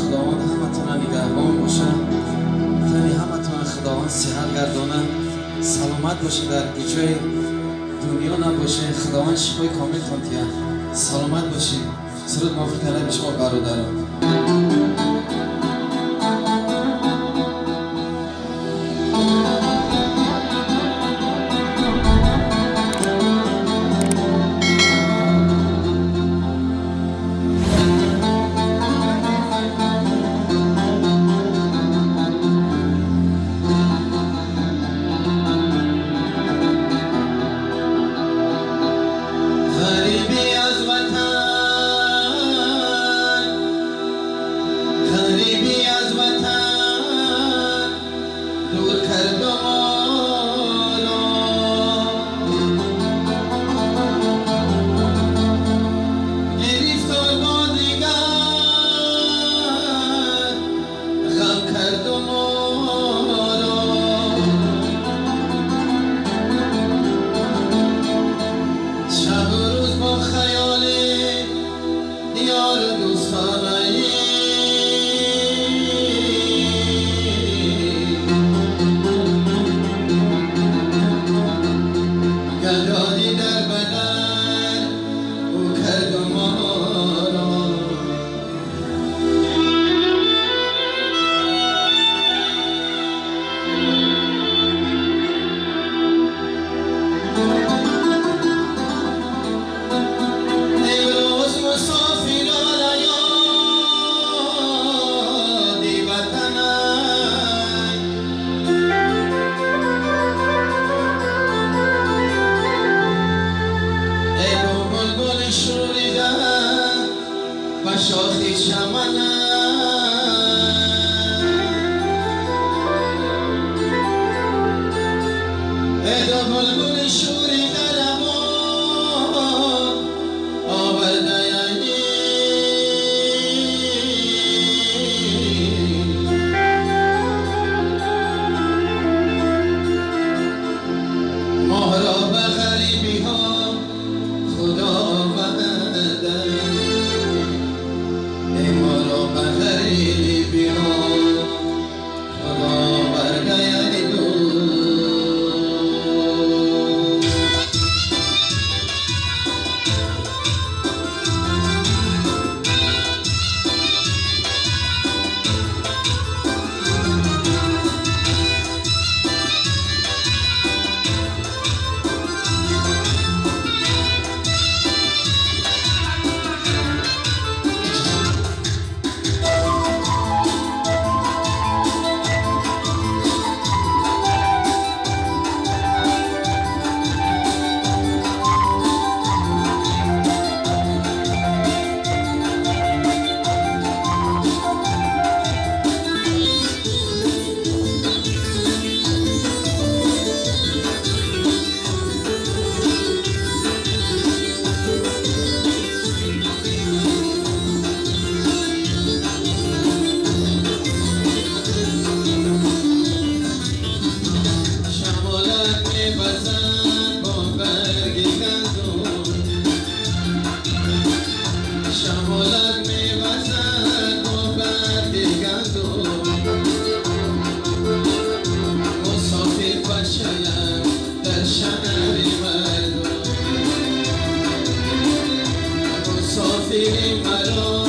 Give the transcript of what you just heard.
Худованд ҳаматона нигаҳбон боша. Тани ҳаматона Худованд сиҳат гардона. Саломат боша, дар ҷои дунё набоше. Худованд шифои комилтон диҳад. Саломат бошед. Суруд мувофиқ талаби шумо бародарон. غریبی از وطن، غریبی از وطن دور کرد ما را. گرفتار با دیگر غم کرد ما را. شب و روز با خیال یار دوستانه، گدایی در بدن او کرد ما را. امروز مسافران یادی وطنم، ای بلبل شوریده و شاخی چمنم، ای بلبل شوریده روان آورده، ما را به غریبی ها خدا آورده، ای ما را به غریبی ها خدا آورده. ای دوست. شمالت می‌وزد با برگ گندم، شمالت می‌وزد با برگ گندم. مسافر بچه‌ام در شهر مردم، مسافری مرا.